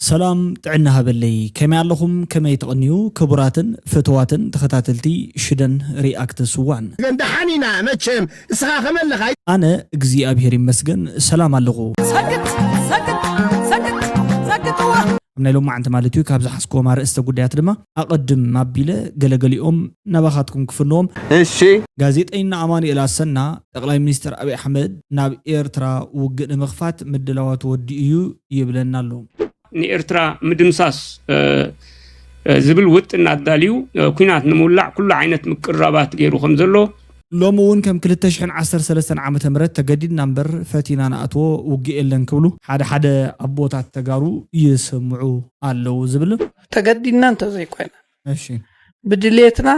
ሰላም ጥዕና ሃበለይ፣ ከመይ ኣለኹም? ከመይ ተቐንዩ? ክቡራትን ፍትዋትን ተኸታተልቲ ሽደን ሪኣክትስ ዋን። ግን ደሓን ኢና መቸም፣ ንስኻ ከመይ ኣለኻ? ኣነ እግዚኣብሔር ይመስገን ሰላም ኣለኹ። ሰግጥ፣ ሰግጥ፣ ሰግጥ፣ ሰግጥዋ። ኣብ ናይ ሎማዓንቲ ማለት እዩ፣ ካብ ዝሓዝክዎም ኣርእስተ ጉዳያት ድማ ኣቐድም ኣቢለ ገለገሊኦም ናባኻትኩም ክፍንዎም። እሺ። ጋዜጠኛ ኣማኑኤል ኣሰና፣ ጠቕላይ ሚኒስትር ኣብይ ኣሕመድ ናብ ኤርትራ ውግእ ንምኽፋት ምድላዋት ወዲኡ እዩ ይብለና ኣሎ። ንኤርትራ ምድምሳስ፣ እ፣ እ፣ ዝብል ውጥን ኣዳልዩ፣ እ፣ ኲናት ንምውላዕ ኩሉ ዓይነት ምቅርራባት ገይሩ ከም ዘሎ። ሎሚ እውን ከም ክልተ ሽሕን ዓሰርተ ሰለስተን ዓመተ ምህረት ተገዲድና እምበር ፈቲና ንኣትዎ ውግእ የለን ክብሉ ሓደ ሓደ ኣቦታት ተጋሩ ይስምዑ ኣለዉ ዝብል። ተገዲድና እንተዘይኮይና፣ እሺ። ብድሌትና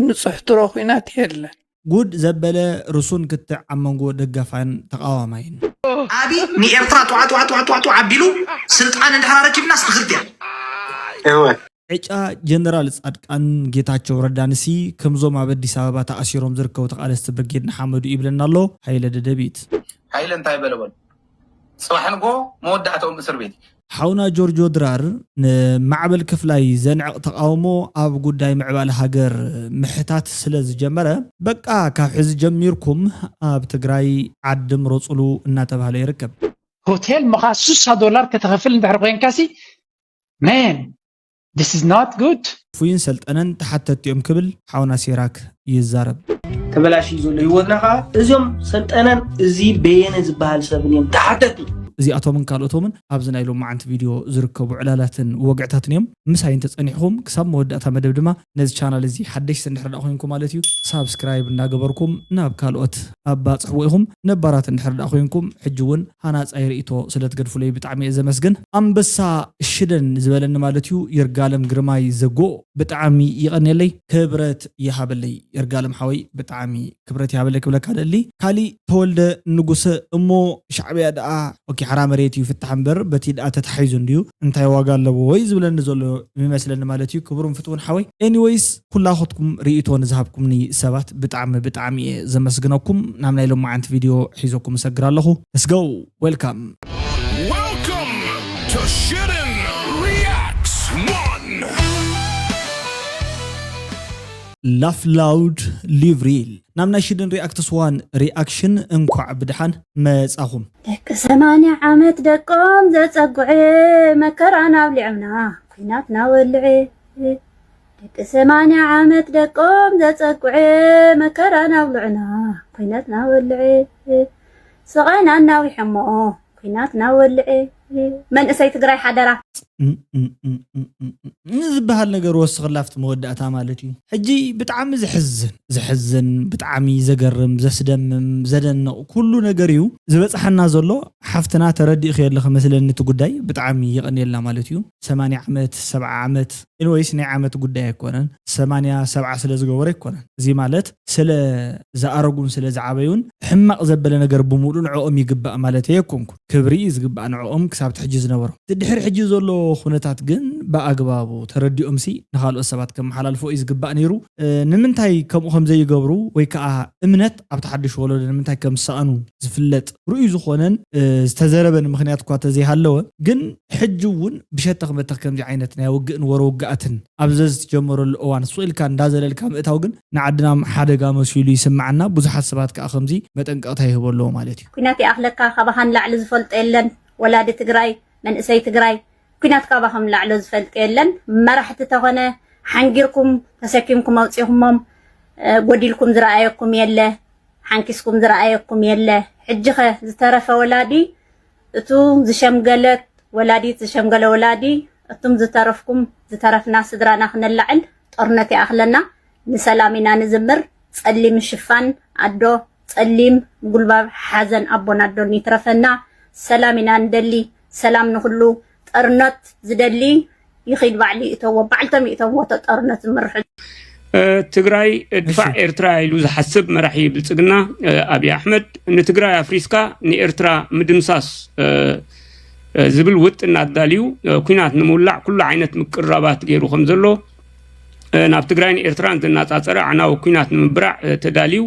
ንጽሕትሮ ኲናት የለን። ጉድ ዘበለ ርሱን ክትዕ ኣብ መንጎ ደጋፋይን ተቃዋማይን። ኣቢ ንኤርትራ ጧዕ ጧዕ ጧዕ ጧዕ ጧዕ ኣቢሉ ስልጣን እንድሕር ኣረኪብናስ ንክልቲያ። እወ። ዕጫ ጀነራል ጻድቃን ጌታቸው ረዳንሲ ከምዞም ኣብ ኣዲስ ኣበባ ተኣሲሮም ዝርከቡ ተቃለስቲ ብርጌድ ንሓመዱ ይብለና ኣሎ ሃይለ ደደቢት። ሃይለ እንታይ በለ በሉ? ጽባሕ ንጎ መወዳእታኦም እስር ቤት። ሓውና ጆርጆ ድራር ንማዕበል ክፍላይ ዘንዕቕ ተቓውሞ ኣብ ጉዳይ ምዕባለ ሃገር ምሕታት ስለ ዝጀመረ፣ በቃ ካብ ሕዚ ጀሚርኩም ኣብ ትግራይ ዓዲ ምረጹሉ እናተባህለ ይርከብ። ሆቴል ምኻ ስሳ ዶላር ከተኸፍል እንድሕር ኮይንካሲ፣ man, this is not good። ፉይን ሰልጠነን ተሓተትቲ እዮም ክብል ሓውና ሲራክ ይዛረብ። ተበላሽዩ ዘሎ ህይወትና ኸዓ እዞም ሰልጠነን እዚ በየነ ዝበሃል ሰብን እዮም ተሓተቲ። እዚኣቶምን ካልኦቶምን ኣብዚ ናይ ሎማዓንቲ ቪድዮ ዝርከቡ ዕላላትን ወግዕታትን እዮም። ምሳይ እንተጸኒሕኹም ክሳብ መወዳእታ መደብ ድማ ነዚ ቻናል እዚ ሓደሽቲ እንድሕር ደኣ ኮይንኩም ማለት እዩ፣ ሳብስክራይብ እናገበርኩም ናብ ካልኦት ኣባጽሕዎ ኢኹም። ነባራት እንድሕር ደኣ ኮይንኩም ሕጂ እውን ሃናጻይ ርእይቶ ስለ ትገድፉለይ ብጣዕሚ እየ ዘመስግን። ኣንበሳ ሽደን ዝበለኒ ማለት እዩ ይርጋለም ግርማይ ዘጎ ብጣዕሚ ይቐንየለይ፣ ክብረት ይሃበለይ። ይርጋለም ሓወይ ብጣዕሚ ክብረት ይሃበለይ ክብለካ ደሊ። ካሊእ ተወልደ ንጉሰ እሞ ሻዕብያ ደኣ ኦኬ ሓራ መሬት እዩ ፍታሕ እምበር በቲ ደኣ ተታሒዙ እንድዩ እንታይ ዋጋ ኣለዎ ወይ ዝብለኒ ዘሎ ይመስለኒ ማለት እዩ ክቡርን ፍትውን ሓወይ። ኤኒዌይስ ኩላኹትኩም ርእይቶ ንዝሃብኩምኒ ሰባት ብጣዕሚ ብጣዕሚ እየ ዘመስግነኩም። ናብ ናይ ሎማዓንቲ ቪድዮ ሒዘኩም እሰግር ኣለኹ። Let's go። Welcome። Welcome to Shiden Reacts One። Laugh loud, live real። ናብ ናይ ሽድን ሪኣክትስ ዋን ሪኣክሽን እንኳዕ ብድሓን መጻኹም። ደቂ ሰማንያ ዓመት ደቆም ዘጸጉዐ መከራና ኣብሊዖምና ኲናትና ወልዐ። ደቂ ሰማንያ ዓመት ደቆም ዘጸጉዐ መከራና ኣብሊዖምና ኲናትና ወልዐ። ስቓይና እናዊሐሞ ኲናትና ወልዐ። መንእሰይ ትግራይ ሓደራ። ን ዝበሃል ነገር ወስኽላ ኣብቲ መወዳእታ ማለት እዩ። ሕጂ ብጣዕሚ ዘሕዝን፣ ዘሕዝን፣ ብጣዕሚ ዘገርም፣ ዘስደምም፣ ዘደንቕ ኩሉ ነገር እዩ ዝበጽሓና ዘሎ። ሓፍትና ተረዲእኽዮ ኣለኺ መስለኒ እቲ ጉዳይ። ብጣዕሚ የቐንየልና ማለት እዩ። ሰማንያ ዓመት፣ ሰብዓ ዓመት፣ ኤኒዌይስ ናይ ዓመት ጉዳይ ኣይኮነን። ሰማንያ፣ ሰብዓ ስለ ዝገበሩ ኣይኮነን። እዚ ማለት ስለ ዝኣረጉን ስለ ዝዓበዩን ሕማቕ ዘበለ ነገር ብምሉእ ንዕኦም ይግባእ ማለት ኣይኮንኩን። ክብሪ እዩ ዝግባእ ንዕኦም ክሳብ እቲ ሕጂ ዝነበሮም። እቲ ድሕሪ ሕጂ ዘሎ ኩነታት ግን ብኣግባቡ ተረዲኦምሲ ንኻልኦት ሰባት ከመሓላልፎ እዩ ዝግባእ ነይሩ። እ፣ ንምንታይ ከምኡ ከም ዘይገብሩ ወይ ከዓ እምነት ኣብቲ ሓድሽ ወለዶ ንምንታይ ከም ዝሰኣኑ ዝፍለጥ ርኡይ ዝኾነን፣ እ፣ ዝተዘረበን ምኽንያት እኳ ተዘይሃለወ፣ ግን ሕጂ እውን ብሸተኽ መተኽ ከምዚ ዓይነት ናይ ውግእን ወረ ውግኣትን ኣብ ዘዝትጀመረሉ እዋን ሱቕ ኢልካ እንዳዘለልካ ምእታው ግን ንዓድና ሓደጋ መሲሉ ይስምዓና። ብዙሓት ሰባት ከዓ ከምዚ መጠንቀቕታ ይህቡ ኣለዉ ማለት እዩ። ኲናት ይኣኽለካ፣ ካባኻ ንላዕሊ ዝፈልጦ የለን። ወላዲ ትግራይ፣ መንእሰይ ትግራይ፣ ኲናት ካባኹም ንላዕሊ ዝፈልጦ የለን። መራሕቲ ተኾነ ሓንጊርኩም ተሰኪምኩም ኣውፂኹሞም፣ እ፣ ጎዲልኩም ዝረኣየኩም የለ፣ ሓንኪስኩም ዝረኣየኩም የለ። ሕጂኸ ዝተረፈ ወላዲ፣ እቱ ዝሸምገለት ወላዲት፣ ዝሸምገለ ወላዲ፣ እቱም ዝተረፍኩም ዝተረፍና ስድራና ክነላዕል ጦርነት ይኣኽለና። ንሰላም ኢና ንዝምር። ጸሊም ሽፋን ኣዶ፣ ጸሊም ጉልባብ ሓዘን ኣቦን ኣዶን ይትረፈና። ሰላም ኢና ንደሊ። ሰላም ንኹሉ። ጦርነት ዝደሊ ይኺድ ባዕሉ ይእተዎ፣ ባዕልቶም ይእተዎ፣ እቶ ጦርነት ዝምርሑ። እ፣ ትግራይ ድፋዕ እሺ። ኤርትራ ኢሉ ዝሓስብ መራሒ ብልጽግና፣ እ፣ ኣብይ ኣሕመድ ንትግራይ ኣፍሪስካ ንኤርትራ ምድምሳስ፣ እ፣ እ፣ ዝብል ውጥን ኣዳልዩ፣ እ፣ ኲናት ንምውላዕ ኩሉ ዓይነት ምቅርራባት ገይሩ ከም ዘሎ፣ እ፣ ናብ ትግራይን ኤርትራን ዘነጻጸረ ኣዕናዊ ኲናት ንምብራዕ፣ እ፣ ተዳልዩ፣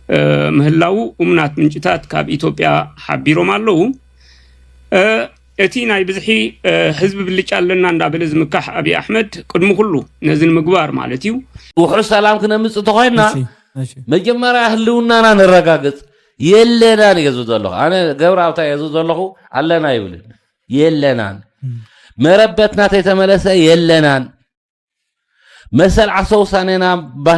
እ፣ ምህላዉ እሙናት ምንጭታት ካብ ኢትዮጵያ ሓቢሮም ኣለዉ። እ፣ እቲ ናይ ብዝሒ ህዝቢ ብልጫ ኣለና እንዳበለ ዝምካሕ ኣብይ ኣሕመድ ቅድሚ ኩሉ ነዚ ንምግባር ማለት እዩ። ውሑስ ሰላም ክነምፅእ ተኾይንና መጀመርያ ህልውናና ንረጋግፅ። የለናን እየ ዝብሎ ዘለኹ ኣነ፣ ገብረኣብ ታይ እየ ዝብሎ ዘለኹ? ኣለና ይብልን። የለናን። መረበትና ተይተመለሰ የለናን። መሰል ዓርሰ ውሳኔና፣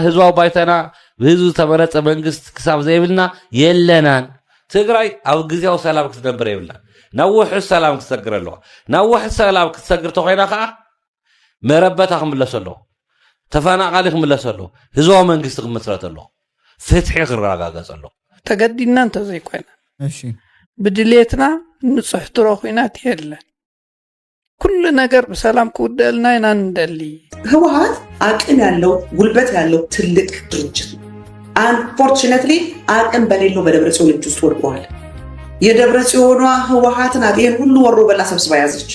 ህዝባዊ ባይቶና፣ ብህዝቢ ዝተመረፀ መንግስቲ ክሳብ ዘይብልና የለናን። ትግራይ ኣብ ግዝያዊ ሰላም ክትነብር የብላን። ናብ ውሑስ ሰላም ክትሰግር ኣለዋ። ናብ ውሑስ ሰላም ክትሰግር ተኾይና ከዓ መረበታ ክምለስ ኣለዎ። ተፈናቓሊ ክምለስ ኣለዎ። ህዝባዊ መንግስቲ ክምስረት ኣለዎ። ፍትሒ ክረጋገፅ ኣለዎ። ተገዲድና እንተዘይኮይና ብድሌትና ንፅሕትሮ ኩናት የለን። ኩሉ ነገር ብሰላም ክውደአልና ኢና ንደሊ። ህወሓት አቅም ያለው ጉልበት ያለው ትልቅ ድርጅት ነው። አንፎርችነትሊ አቅም በሌለው በደብረጽዮን እጅ ውስጥ ወድቋል። የደብረጽዮኗ ህወሓት ናት ይህን ሁሉ ወሮ በላ ሰብስባ ያዘች።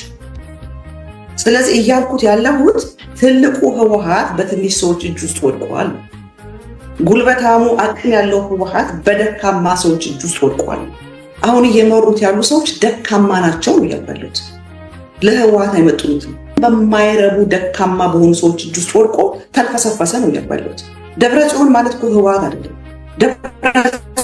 ስለዚህ እያልኩት ያለሁት ትልቁ ህወሓት በትንሽ ሰዎች እጅ ውስጥ ወድቋል። ጉልበታሙ አቅም ያለው ህወሓት በደካማ ሰዎች እጅ ውስጥ ወድቋል። አሁን እየመሩት ያሉ ሰዎች ደካማ ናቸው ነው እያሉ ያሉት። ለህወሓት አይመጥኑትም። በማይረቡ ደካማ በሆኑ ሰዎች እጅ ውስጥ ወድቆ ተልፈሰፈሰ ነው እያሉ ያሉት። ደብረ ጽዮን ማለት እኮ ህወሓት አይደለም። ደብረ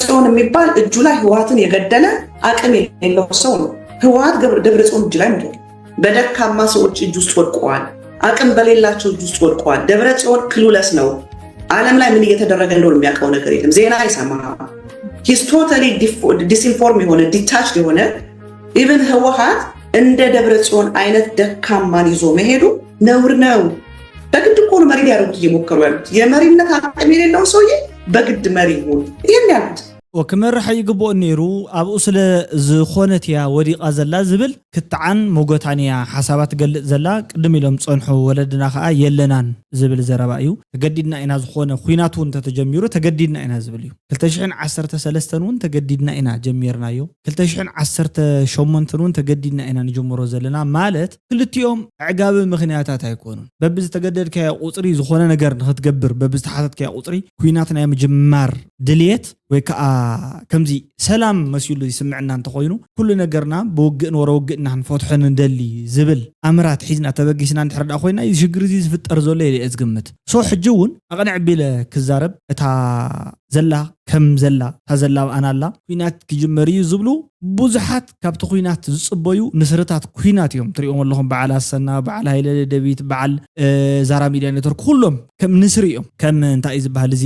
ጽዮን የሚባል እጁ ላይ ህወሓትን የገደለ አቅም የሌለው ሰው ነው። ህወሓት ደብረ ጽዮን እጅ ላይ ምድር በደካማ ሰዎች እጅ ውስጥ ወድቀዋል። አቅም በሌላቸው እጅ ውስጥ ወድቀዋል። ደብረ ጽዮን ክሉለስ ነው። ዓለም ላይ ምን እየተደረገ እንደሆነ የሚያውቀው ነገር የለም። ዜና አይሰማም። He's totally disinform የሆነ detached የሆነ even ህወሓት እንደ ደብረ ጽዮን አይነት ደካማን ይዞ መሄዱ ነውር ነው። በግድ እኮ ነው መሪ ሊያደርጉት እየሞከሩ ያሉት። የመሪነት አቅም የሌለው ሰውዬ በግድ መሪ ይሁን ይህን ያሉት። ክመርሕ ይግብኦ ነይሩ ኣብኡ ስለ ዝኾነት እያ ወዲቓ ዘላ ዝብል ክትዓን ሞጎታን እያ ሓሳባ ትገልጽ ዘላ። ቅድም ኢሎም ዝጸንሑ ወለድና ከኣ የለናን ዝብል ዘረባ እዩ። ተገዲድና ኢና ዝኾነ ኹናት እውን እንተተጀሚሩ ተገዲድና ኢና ዝብል እዩ። ክልተ ሽሕን ዓሰርተ ሰለስተን እውን ተገዲድና ኢና ጀሚርናዮ። ክልተ ሽሕን ዓሰርተ ሸሞንተን እውን ተገዲድና ኢና ንጅምሮ ዘለና ማለት ክልቲኦም ኣዕጋቢ ምኽንያታት ኣይኮኑን። በብዝተገደድካዮ ቁፅሪ ዝኾነ ነገር ንኽትገብር በብዝተሓተትካዮ ቁፅሪ ኲናት ናይ ምጅማር ድልየት ወይ ከዓ ከምዚ ሰላም መሲሉ ይስምዕና እንተኾይኑ ኩሉ ነገርና ብውግእን ወረ ውግእን ኢና ክንፈትሖ ንደሊ ዝብል ኣምራት ሒዝና ተበጊስና እንድሕር ደኣ ኮይና እዚ ሽግር እዚ ዝፍጠር ዘሎ ኢለ እየ ዝግምት። ሶ ሕጂ እውን ኣቕንዕ ቢለ ክዛረብ እታ ዘላ ከም ዘላ እታ ዘላ ኣብኣና ኣላ ኩናት ክጅመር እዩ ዝብሉ ብዙሓት ካብቲ ኩናት ዝፅበዩ ንስርታት ኩናት እዮም ትሪኦም ኣለኹም። በዓል ኣሰና፣ በዓል ሃይለ ደደቢት፣ በዓል ዛራ ሚድያ ኔትወርክ ኩሎም ከም ንስሪ እዮም። ከም እንታይ እዩ ዝበሃል እዚ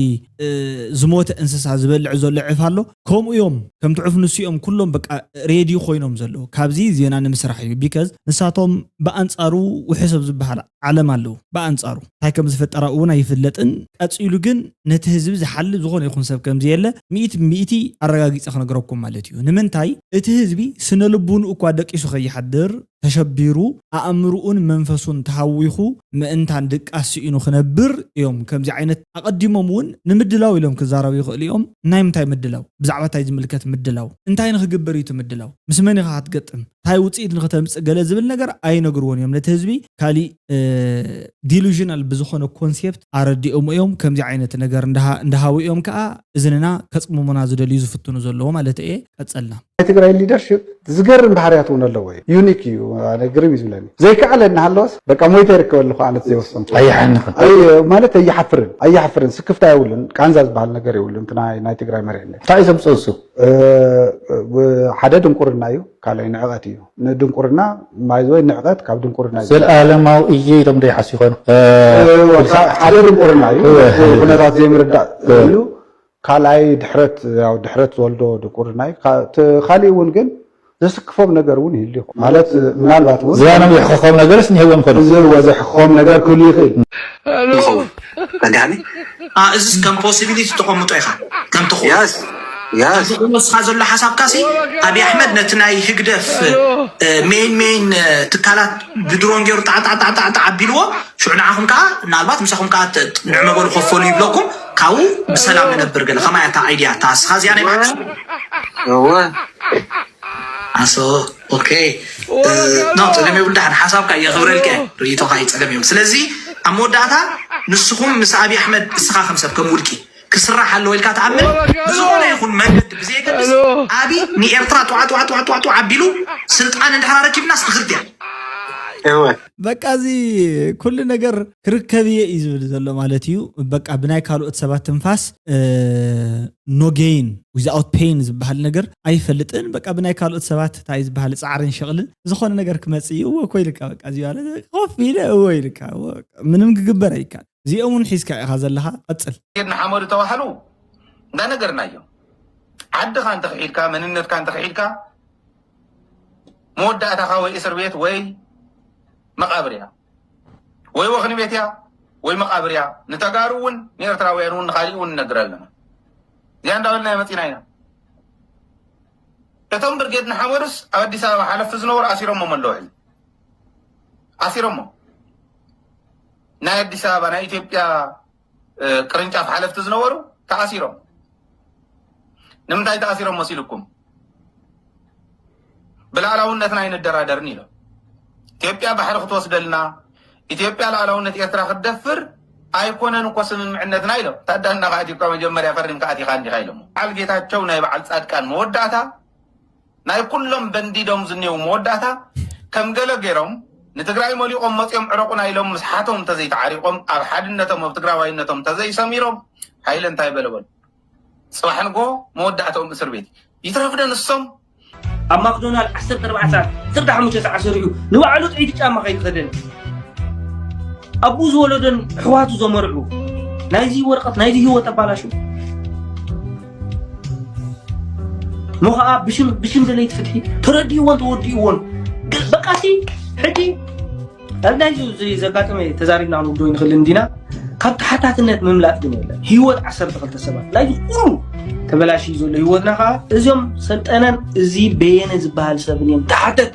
ዝሞተ እንስሳ ዝበልዕ ዘሎ ዕፍ ኣሎ ከምኡ እዮም። ከምቲ ዕፍ ንሱ እዮም ኩሎም በቃ ሬድዮ ኮይኖም ዘለዉ ካብዚ ዜና ንምስራሕ እዩ። ቢካዝ ንሳቶም ብኣንፃሩ ውሕሰብ ዝበሃል ዓለም ኣለዉ። ብኣንፃሩ እንታይ ከም ዝፈጠራ እውን ኣይፍለጥን። ቀፂሉ ግን ነቲ ህዝቢ ዝሓልብ ዝኾነ ይኹን ሰብ ከም ዘየለ ሚእቲ ብሚእቲ ኣረጋጊፀ ክነግረኩም ማለት እዩ። ንምንታይ እቲ ህዝቢ ስነ ልቡንኡ እኳ ደቂሱ ከይሓድር ተሸቢሩ ኣእምርኡን መንፈሱን ተሃዊኹ ምእንታን ድቃስ ስኢኑ ክነብር እዮም። ከምዚ ዓይነት ኣቐዲሞም እውን ንምድላው ኢሎም ክዛረቡ ይኽእሉ እዮም። ናይ ምንታይ ምድላው? ብዛዕባ እንታይ ዝምልከት ምድላው? እንታይ ንክግበር እዩ እቲ ምድላው? ምስ መን ኢኻ ክትገጥም? እንታይ ውፅኢት ንክተምፅእ ገለ ዝብል ነገር ኣይነግርዎን እዮም። ነቲ ህዝቢ ካሊእ ዲሉዥናል ብዝኾነ ኮንሴፕት ኣረዲኦም እዮም። ከምዚ ዓይነት ነገር እንዳሃቡ እዮም ከዓ እዝንና ከፅምሙና ዝደልዩ ዝፍትኑ ዘለዎ ማለት እየ። ቀፀልና ናይ ትግራይ ሊደርሽፕ ዝገርም ባህርያት እውን ኣለዎ እዩ። ዩኒክ እዩ። ኣነ ግርም እዩ ዝብለኒ። ዘይከኣለ እናሃለወስ በቃ ሞይተ ይርከብ ኣለኹ ኣነት ዘይወሰንኩ። ኣይሓንኽን። ኣይ- ማለት ኣይሓፍርን ኣይሓፍርን። ስክፍታ የብሉን። ቃንዛ ዝበሃል ነገር የብሉን። እቲ ናይ ናይ ትግራይ መሪሕነት እንታይ እዩ ዘምፅኦ እሱ? እ፣ ሓደ ድንቁርና እዩ። ካልኣይ ንዕቐት እዩ። ንድንቁርና ማይዘወይ ንዕቐት ካብ ድንቁርና እዩ። ዘለኣለማዊ እየ ኢሎም ዶ ይሓስቡ ይኾኑ? እ፣ ሓደ ድንቁርና እዩ። ኩነታት ዘይምርዳእ እዩ። ካልኣይ ድሕረት ያው ድሕረት ዝወልዶ ድንቁርና እዩ። ካ- እቲ ካሊእ እውን ግን ዘስክፎም ነገር እውን ይህሉ ይኾ ማለት ምናልባት እውን ዝባኖም ዘሕኸኾም ነገርስ እኒሀዎም ይኾኑ። እዚ ወዘሕኸኾም ነገር ክህሉ ይኽእል። ይኸውን ቀዳሚ አ፣ እዚስ ከም ፖሲቢሊቲ ተቐምጦ ኢኻ ከም ትኽእሎ ያስ ያስ ከምቲ ዝወስኻ ዘሎ ሓሳብካሲ ኣብይ ኣሕመድ ነቲ ናይ ህግደፍ ሜን ሜን ትካላት ብድሮን ገይሩ ጣዕጣዕጣዕጣዕ ኣቢልዎ ሽዑ ንዓኹም ከዓ ምናልባት ምሳኹም ከዓ ተ- ንዕመ በሉ ከፈሉ ይብለኩም ካብኡ ብሰላም ንነብር ገለ ከማይ እታ ኣይድያ እታ ስኻ እዚኣ ናይ ባዕልኻ እወ ኣሶ ኦኬ ኖ ፀገም የብሉ ዳሓን ሓሳብካ የኽብረልካ እየ ርእይቶኻ እዩ ፀገም የብሉ ስለዚ ኣብ መወዳእታ ንስኹም ምስ ኣብይ ኣሕመድ እስኻ ከም ሰብ ከም ውልቂ ክስራሕ ኣለዎ ኢልካ ትኣምን? ብዝኾነ ይኹን መንገዲ ብዘየገድስ፣ ኣቢ ንኤርትራ ጧዕ ጧዕ ጧዕ ጧዕ ጧዕ ኣቢሉ ስልጣን እንድሕር ኣረኪብናስ ንክልቲኣ። በቃ እዚ ኩሉ ነገር ክርከብ እየ እዩ ዝብል ዘሎ ማለት እዩ። በቃ ብናይ ካልኦት ሰባት ትንፋስ፣ no gain without pain ዝበሃል ነገር ኣይፈልጥን። በቃ ብናይ ካልኦት ሰባት እንታይ ዝበሃል ፃዕርን ሸቕልን ዝኾነ ነገር ክመፅእ እዩ። እወ እኮ ኢልካ በቃ እዚ ማለት ኮፍ ኢለ እወ ኢልካ ምንም ክግበር ኣይካል። እዚኦም እውን ሒዝካ ኢኻ ዘለኻ። ቀፅል። ንሓመዱ ተባህሉ እንዳነገርናዮ፣ ዓድኻ እንተኽሒድካ፣ መንነትካ እንተኽሒድካ፣ መወዳእታኻ ወይ እስር ቤት ወይ መቓብር እያ፣ ወይ ወኽኒ ቤት እያ ወይ መቓብር እያ። ንተጋሩ እውን ንኤርትራውያን እውን ንኻሊእ እውን ንነግር ኣለና። እዚኣ እንዳበልና መፂና ኢና። እቶም ብርጌድ ንሓመዱስ ኣብ ኣዲስ ኣበባ ሓለፍቲ ዝነበሩ ኣሲሮሞም ኣለዉ። ሕዚ ኣሲሮሞ ናይ ኣዲስ ኣበባ ናይ ኢትዮጵያ ቅርንጫፍ ሓለፍቲ ዝነበሩ ተኣሲሮም። ንምንታይ ተኣሲሮም መሲልኩም? ብልኣላውነትና ኣይንደራደርን ኢሎም። ኢትዮጵያ ባሕሪ ክትወስደልና፣ ኢትዮጵያ ልኣላውነት ኤርትራ ክትደፍር ኣይኮነን እኮ ስምምዕነትና ኢሎም። ታዳና ከኣቲካ መጀመርያ ፈሪምካ ኣቲኻ እንዲኻ ኢሎሞ። በዓል ጌታቸው ናይ በዓል ፃድቃን መወዳእታ ናይ ኩሎም በንዲዶም ዝኔው መወዳእታ ከም ገለ ገይሮም ንትግራይ መሊቖም መፂኦም ዕረቑና ኢሎም ምስ ሓቶም እንተዘይተዓሪቖም ኣብ ሓድነቶም ኣብ ትግራዋይነቶም እንተዘይሰሚሮም ሃይለ እንታይ በለ በሉ። ፅባሕ ንጎ መወዳእተኦም እስር ቤት ይትረፍ ዶ ንሶም? ኣብ ማክዶናል ዓሰርተ ኣርባዕተ ሰዓት ዓሰርተ ሓሙሽተ ሰዓት ሰሪሑ ንባዕሉ ጥይቲ ጫማ ከይትኸደን ኣቡ ዝወለዶን ኣሕዋቱ ዘመርዑ ናይዚ ወረቐት ናይዚ ህይወት ኣባላሹ እሞ ከዓ ብሽም ብሽም ደለይቲ ፍትሒ ተረዲእዎን ተወዲእዎን በቃሲ ሕጂ ኣብ ናይዚ ዘጋጠመ ተዛሪብና ክንውድኦ ይንኽእል እንዲና ካብ ተሓታትነት ምምላጥ ግን የለን። ህይወት ዓሰርተ ክልተ ሰባት ናይዚ ኩሉ ተበላሽዩ ዘሎ ህይወትና ከዓ እዞም ሰልጠነን እዚ በየነ ዝበሃል ሰብን እዮም ተሓተቲ።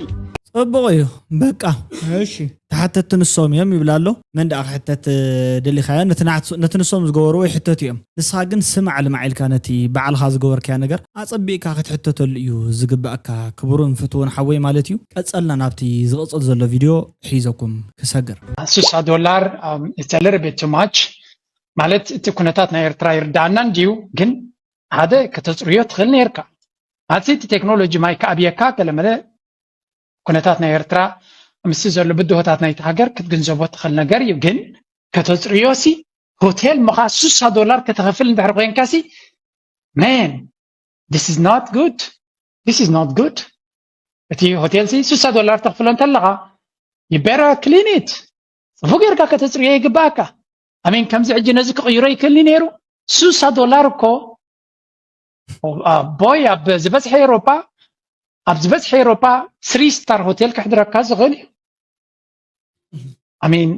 ፅቡቕ እዩ በቃ እሺ ተሓተቲ ንሶም እዮም ይብል ኣሎ። መን ደኣ ክሕተት ደሊኻዮ? ነቲ ንሶም ዝገበርዎ ይሕተቱ እዮም። ንስኻ ግን ስማዕ ልማዕ ኢልካ ነቲ ባዕልኻ ዝገበርካዮ ነገር ኣጸቢቕካ ክትሕተተሉ እዩ ዝግበኣካ ክቡርን ፍትውን ሓወይ ማለት እዩ። ቀጸልና ናብቲ ዝቕጽል ዘሎ ቪድዮ ሒዘኩም ክሰግር። ስሳ ዶላር it's a little bit too much ማለት እቲ ኩነታት ናይ ኤርትራ ይርዳኣና እንድዩ ግን ሓደ ከተጽርዮ ትኽእል ነርካ ማለት እቲ ቴክኖሎጂ ማይ ክኣብየካ ገለመለ ኩነታት ናይ ኤርትራ ምስቲ ዘሎ ብድሆታት ናይቲ ሃገር ክትግንዘቦ ትኽእል ነገር እዩ ግን ከተፅርዮ ሲ ሆቴል ምኻ ሱሳ ዶላር ከተኸፍል እንድሕር ኮይንካ ሲ man this is not good this is not good እቲ ሆቴል ሲ ሱሳ ዶላር ተኽፍሎ እንተለኻ you better clean it ፅፉ ጌርካ ከተፅርዮ ይግባኣካ ኣሜን ከምዚ ሕጂ ነዚ ክቕይሮ ይክእልኒ ነይሩ ሱሳ ዶላር እኮ ኣቦይ ኣብ ዝበዝሐ ኤሮፓ ኣብ ዝበዝሐ ኤሮፓ ስሪ ስታር ሆቴል ክሕድረካ ዝኽእል እዩ ኣሚን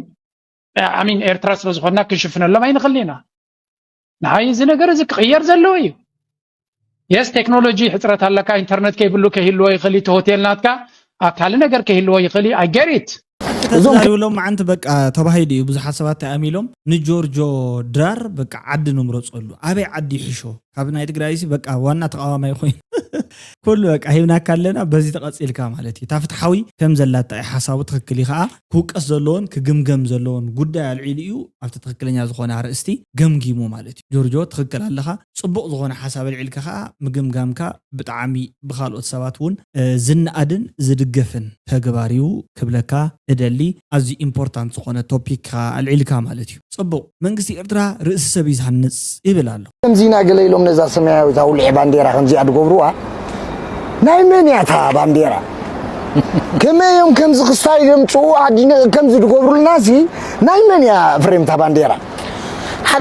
ኣሚን ኤርትራ ስለ ዝኾንና ክንሽፍነሎም ኣይንኽእል ኢና ንዓይ እዚ ነገር እዚ ክቕየር ዘለዎ እዩ የስ ቴክኖሎጂ ሕፅረት ኣለካ ኢንተርነት ከይብሉ ከይህልዎ ይኽእል እቲ ሆቴል ናትካ ካልእ ነገር ከይህልዎ ይኽእል እዩ ኣገሪት ተዛሪቡ ሎም መዓንቲ በቃ ተባሂሉ እዩ ብዙሓት ሰባት ተኣሚሎም ንጆርጆ ድራር በቃ ዓዲ ንምረፀሉ ኣበይ ዓዲ ይሕሾ ካብ ናይ ትግራይ ሲ በቃ ዋና ተቃዋማይ ኮይኑ ኩሉ በቃ ሂብናካ ኣለና በዚ ተቀፂልካ ማለት እዩ እታ ፍትሓዊ ከም ዘላታ እዩ ሓሳቡ ትክክል እዩ ከዓ ክውቀስ ዘለዎን ክግምገም ዘለዎን ጉዳይ ኣልዒሉ እዩ ኣብቲ ትክክለኛ ዝኮነ ኣርእስቲ ገምጊሙ ማለት እዩ ጆርጆ ትክክል ኣለካ ፅቡቕ ዝኾነ ሓሳብ ኣልዒልካ ከዓ ምግምጋምካ ብጣዕሚ ብካልኦት ሰባት እውን ዝነኣድን ዝድገፍን ተግባር እዩ ክብለካ እደሊ ኣዝዩ ኢምፖርታንት ዝኾነ ቶፒክ ከዓ ኣልዒልካ ማለት እዩ ፅቡቕ መንግስቲ ኤርትራ ርእሲ ሰብ እዩ ዝሃንፅ ይብል ኣሎ ከምዚና ገለ ኢሎም ነዛ ሰማያዊት ኣውሊዕ ባንዴራ ከምዚኣ ድገብርዋ ናይ መን እያ እታ ባንዴራ ከመይ እዮም ከምዚ ክስታይ ዘምፅኡ ዓዲ ከምዚ ድገብሩልና ሲ ናይ መን እያ ፍሬም እታ ባንዴራ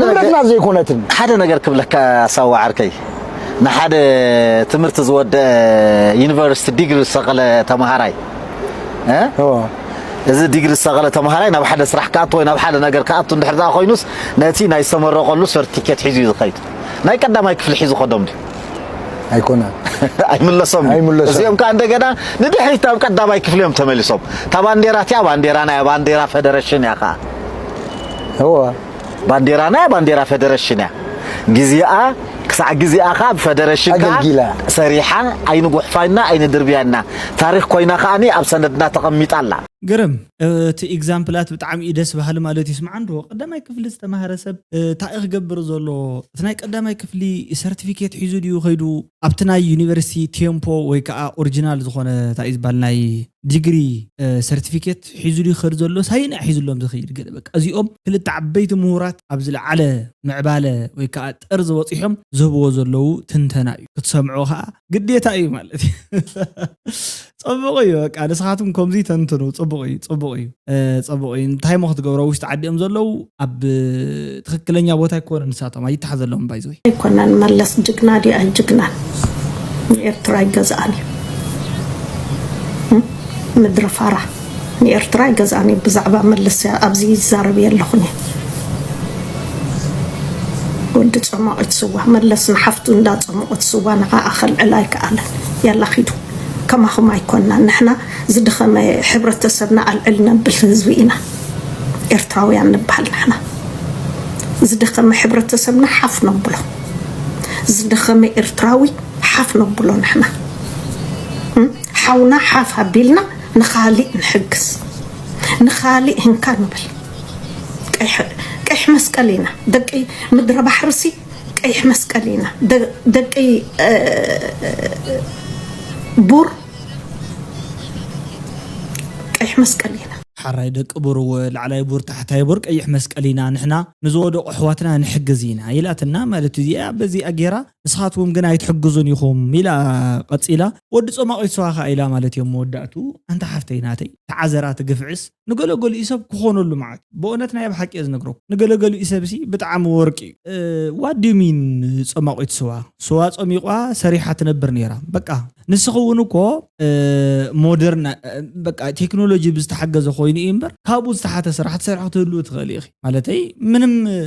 ንብረትና ዘይኮነትን ሓደ ነገር ክብለካ ሳዋ ዓርከይ ንሓደ ትምህርቲ ዝወደአ ዩኒቨርሲቲ ዲግሪ ዝሰቐለ ተምሃራይ እዚ ዲግሪ ዝሰቐለ ተምሃራይ ናብ ሓደ ስራሕ ክኣቱ ወይ ናብ ሓደ ነገር ክኣቱ እንድሕር ደኣ ኮይኑስ ነቲ ናይ ዝተመረቐሉ ሰርቲፊኬት ሒዙ እዩ ዝኸይድ ናይ ቀዳማይ ክፍሊ ሒዙ ከዶም ድዩ ኣይኮነ ኣይምለሶም እዚኦም ከዓ እንደገና ንድሕሪት ናብ ቀዳማይ ክፍሊ እዮም ተመሊሶም እታ ባንዴራ እቲኣ ባንዴራ ናይ ባንዴራ ፌደሬሽን እያ ከዓ ባንዴራና ባንዴራ ፌደሬሽን እያ ግዜኣ ክሳዕ ግዜኣ ከዓ ብፌደሬሽን ከዓ ኣገልጊላ። ሰሪሓ ኣይንጉሕፋይና ኣይንድርብያና ታሪክ ኮይና ከዓኒ ኣብ ሰነድና ተቐሚጣ ኣላ ግርም። እቲ ኤግዛምፕላት ብጣዕሚ እዩ ደስ በሃሊ ማለት እዩ። ስምዓ እንዶ ቀዳማይ ክፍሊ ዝተማሃረ ሰብ፣ እ፣ እንታይ እዩ ክገብር ዘሎ? እቲ ናይ ቀዳማይ ክፍሊ ሰርቲፊኬት ሒዙ ድዩ ከይዱ ኣብቲ ናይ ዩኒቨርሲቲ ቴምፖ ወይ ከዓ ኦሪጂናል ዝኾነ እንታይ እዩ ዝበሃል ናይ ዲግሪ፣ እ፣ ሰርቲፊኬት ሒዙ ድዩ ክኸድ ዘሎ? ሳይና ሒዙሎም ዝኸይድ ገለ በቃ። እዚኦም ክልተ ዓበይቲ ምሁራት ኣብ ዝለዓለ ምዕባለ ወይ ከዓ ጠርዚ በፂሖም ዝህብዎ ዘለዉ ትንተና እዩ። ክትሰምዖ ከዓ ግዴታ እዩ ማለት እዩ። ጽቡቕ እዩ። በቃ ንስኻትኩም ከምዚ ተንትኑ። ጽቡቕ እዩ፣ ጽቡቕ እዩ። እ፣ ጽቡቕ እዩ። እንታይ እሞ ክትገብሮ ውሽጢ ዓዲኦም ዘለዉ ኣብ ትኽክለኛ ቦታ ኣይኮነን ንሳቶም። ኣይተሓዘሎም ባይዘወይ። ኣይኮነን መለስ ጅግና ድዩ ኣይጅግናን? ንኤርትራ ኣይገዝኣን እዩ። እም? ምድሪ ፋራ ንኤርትራ ኣይገዝኣን እዩ። ብዛዕባ መለስ ኣብዚ ይዛረብ የለኹን እየ። ወዲ ጸማቒት ስዋ መለስ ንሓፍቱ እንዳ ጸማቒት ስዋ ንዓኣ ከልዕላ ኣይከኣለን። ያላ ኺዱ። ከማኹም ኣይኮንና። ንሕና ዝደኸመ ሕብረተሰብና ኣልዕል ነብል ህዝቢ ኢና። ኤርትራውያን ንበሃል ንሕና። ዝደኸመ ሕብረተሰብና ሓፍ ነብሎ። ዝደኸመ ኤርትራዊ ሓፍ ነብሎ ንሕና። እም? ሓውና ሓፍ ኣቢልና ንኻሊእ ንሕግዝ። ንኻሊእ ህንካ ንብል። ቀይሕ፣ ቀይሕ መስቀል ኢና። ደቂ ምድረ ባሕርሲ ቀይሕ መስቀል ኢና። ደ-፣ ደቂ፣ እ፣ ቡር ቀይሕ መስቀል ኢና። ሓራይ ደቂ ቡር፣ ላዕላይ ቡር፣ ታሕታይ ቡር ቀይሕ መስቀል ኢና። ንሕና ንዝወደቑ ኣሕዋትና ንሕግዝ ኢና ኢላትና ማለት እዩ። እዚኣ በዚኣ ጌራ ንስኻትኩም ግን ኣይትሕግዙን ኢኹም ኢላ ቀጺላ። ወዲ ጾማቕ ይስዋ ኸኣ ኢላ ማለት እዮም መወዳእቱ። ኣንታ ሓፍተይ ናተይ፣ ተዓዘራ እቲ ግፍዕስ ንገለገሊኡ ሰብ ክኾነሉ ማለት እዩ። ብእውነት ናይ ብሓቂ እየ ዝነግረኩም። ንገለገሊኡ ሰብሲ ብጣዕሚ ወርቂ እዩ። እ፣ what do you mean ጾማቕ ይስዋ? ስዋ ጾሚቋ ሰሪሓ ትነብር ነይራ። በቃ ንስኺ እውን እኮ፣ እ፣ ሞደርን፣ እ፣ በቃ ቴክኖሎጂ ብዝተሓገዘ ኮይኑ እዩ እምበር ካብኡ ዝተሓተ ስራሕ ትሰርሒ ክትህልዊ ትኽእሊ ኢኺ። ማለተይ ምንም፣ እ፣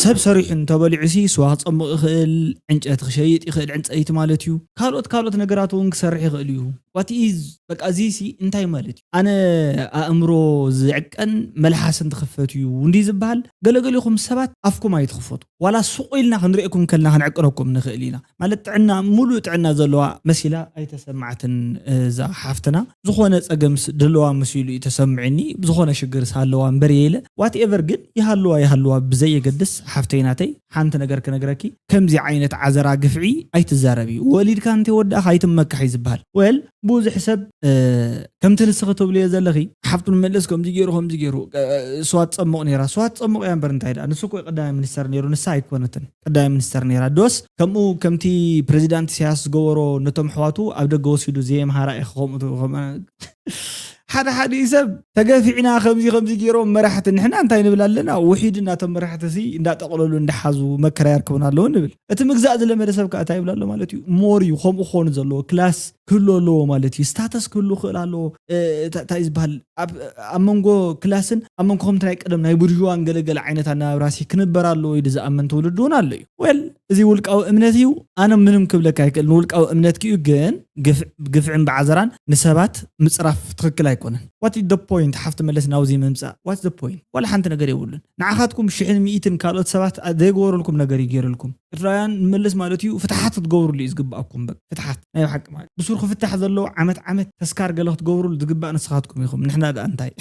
ሰብ ሰሪሑ እንተበሊዑ ሲ ስዋ ክጸምቕ ይኽእል፣ ዕንጨይቲ ክሸይጥ ይኽእል፣ ዕንጸይቲ ማለት እዩ። ካልኦት፣ ካልኦት ነገራት እውን ክሰርሕ ይኽእል እዩ። What is፣ በቃ እዚ ሲ እንታይ ማለት እዩ? ኣነ ኣእምሮ ዝዕቀን መልሓስ እንትኽፈት እዩ እንዲ ዝበሃል። ገለገሊኹም ሰባት ኣፍኩም ኣይትኽፈቱ። ዋላ ሱቕ ኢልና ክንሪኤኩም ከለና ክንዕቅነኩም ንኽእል ኢና። ማለት ጥዕና፣ ሙሉእ ጥዕና ዘለዋ መሲላ ኣይተሰማዓትን እዛ ሓፍትና። ዝኾነ ጸገምስ ደለዋ መሲሉ እዩ ተሰምዕኒ። ዝኾነ ሽግርስ ኣለዋ እምበር የለ። Whatever ግን ይሃልዋ ይሃልዋ ብዘየገድስ ሓፍተይ ናተይ ሓንቲ ነገር ክነግረኪ፣ ከምዚ ዓይነት ዓዘራ ግፍዒ ኣይትዛረቢ። ወሊድካ እንተወዳእካ ኣይትመካሕ እዩ ዝበሃል። ወል ብዙሕ ሰብ፣ እ፣ ከምቲ ንስኺ ትብልዮ ዘለኺ ሓፍቱ ንመለስ ከምዚ ገይሩ ከምዚ ገይሩ፣ እ፣ ስዋ ትጸምቕ ነይራ። ስዋ ትጸምቕ እያ እምበር እንታይ ደኣ? ንሱ እኮ እዩ ቀዳማይ ሚኒስተር ነይሩ፣ ንሳ ኣይኮነትን ቀዳማይ ሚኒስተር ነይራ። ዶስ ከምኡ ከምቲ ፕሬዚዳንት ኢሳያስ ዝገበሮ ነቶም ኣሕዋቱ ኣብ ደገ ወሲዱ ዘየምሃራ ኢኺ ከምኡ ትብሉ፣ ከም-፣ ሓደ ሓደ ሰብ ተገፊዕና ከምዚ ከምዚ ገይሮም መራሕቲ፣ ንሕና እንታይ ንብል ኣለና? ውሒድ እናቶም መራሕቲ ሲ እንዳጠቕለሉ እንዳሓዙ መከራ የርክቡና ኣለዉ ንብል። እቲ ምግዛእ ዝለመደ ሰብ ከኣ እንታይ ይብል ኣሎ ማለት እዩ? ሞር እዩ ከምኡ ክኾኑ ዘለዎ። ክላስ ክህሉ ኣለዎ ማለት እዩ። ስታተስ ክህሉ ክኽእል ኣለዎ። እ፣ እታ-፣ እንታይ ዝበሃል? ኣብ፣ ኣብ መንጎ ክላስን ኣብ መንጎ ከምቲ ናይ ቀደም ናይ ቡርዥዋን ገለገለ ዓይነት ኣነባብራ ሲ ክንበር ኣለዎ ኢሉ ዝኣምን ትውልዲ እውን ኣሎ እዩ። ዌል፣ እዚ ውልቃዊ እምነት እዩ። ኣነ ምንም ክብለካ ኣይክእል ንውልቃዊ እምነትኪ እዩ። ግን ግፍ-፣ ግፍዕን ብዓዘራን ንሰባት ምጽራፍ ትኽክል ኣይኮነን። What is the point? ሓፍቲ መለስ ናብዚ ምምጻእ? What's the point? ዋላ ሓንቲ ነገር የብሉን። ንዓኻትኩም ሽሕን ሚእትን ካልኦት ሰባት ዘይገበሩልኩም ነገር እዩ ገይሩልኩም። ኤርትራውያን ንመለስ ማለት እዩ ፍትሓት ክትገብሩሉ እዩ ዝግባኣኩም። በቃ ፍትሓት ናይ ብሓቂ ማለት ብሱሩ ክፍታሕ ዘለዎ ዓመት ዓመት ተስካር ገለ ክትገብሩሉ ዝግባእ ንስኻትኩም ኢኹም። ንሕና ደኣ እንታይ?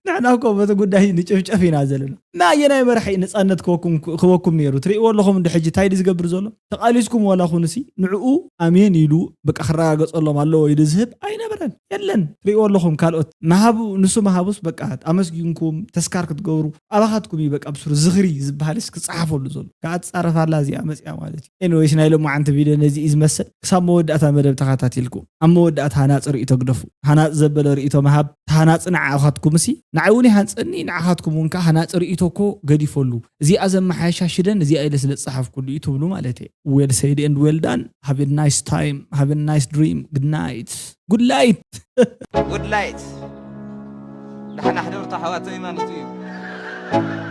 ንሕና እኮ በቲ ጉዳይ ንጭፍጨፍ ኢና ዘለና። ናየናይ መራሒ ነጻነት ክበኩም፣ ክበኩም ነይሩ? ትርእይዎ ኣለኹም እንዶ ሕጂ እንታይ ድዩ ዝገብር ዘሎ? ተቓሊስኩም ዋላ ኹንሲ ንዕኡ ኣሜን ኢሉ በቃ ክረጋገጸሎም ኣለዎ ኢሉ ዝህብ ኣይነበረን። የለን። ትርእይዎ ኣለኹም ካልኦት መሃቡ፣ ንሱ መሃቡስ በቃ ኣመስጊንኩም ተስካር ክትገብሩ ኣባኻትኩም እዩ በቃ ብሱሩ ዝኽሪ ዝበሃልስ ክጸሓፈሉ ዘሎ። ከኣ ትጻረፍ ኣላ እዚኣ መጽያ ማለት እዩ። ኤኒዌይስ ናይ ሎማዓንቲ ቪድዮ ነዚ እዩ ዝመስል። ክሳብ መወዳእታ መደብ ተኸታቲልኩም ኣብ መወዳእታ ሃናጺ ርእይቶ ግደፉ። ሃናጺ ዘበለ ርእይቶ ምሃብ ተሃናጺ ንዓኻትኩም ሲ ንዓይ እውን ይሃንጸኒ፣ ንዓኻትኩም እውን ከኣ ሃናጺ ርእይቶ እኮ ገዲፈሉ። እዚኣ ዘመሓየሻ ሽደን እዚኣ ኢለ ስለ ዝጸሓፍኩሉ እዩ ትብሉ ማለት እየ። Well said and well done. Have a nice time. Have a nice dream. Good night. Good light. Good light. ደሓን ኣሕደሩ ኣሕዋተይ ማለት እዩ።